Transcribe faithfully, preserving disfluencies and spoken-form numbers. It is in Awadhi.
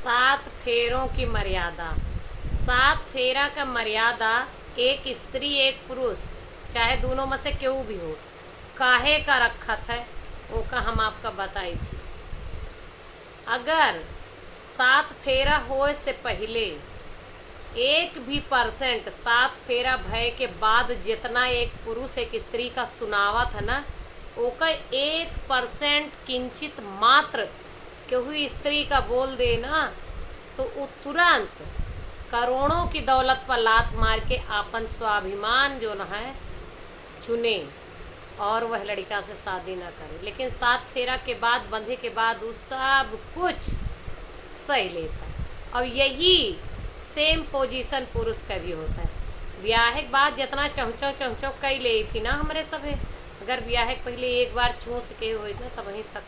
सात फेरों की मर्यादा। सात फेरा का मर्यादा एक स्त्री, एक पुरुष, चाहे दोनों में से केहू भी हो, काहे का रखत है, ओका हम आपका बताई थी। अगर सात फेरा होए से पहिले एक भी percent, सात फेरा भय के बाद जितना एक पुरुष एक स्त्री का सुनावत है ना, ओका एक percent किंचित मात्र केहू स्त्री का बोल दे ना, तो उ तुरंत करोड़ों की दौलत पर लात मार के आपन स्वाभिमान जोन है चुने और वह लड़का से शादी ना करे। लेकिन सात फेरा के बाद, बंधे के बाद उ सब कुछ सह लेता है। और यही same position पुरुष का भी होता है। ब्याह के बाद जितना चौचौ चौचौ कई ले थी ना हमरे सभे, अगर ब्याह के पहिले एक बार चूस के होइत ना, तब वहीं तक।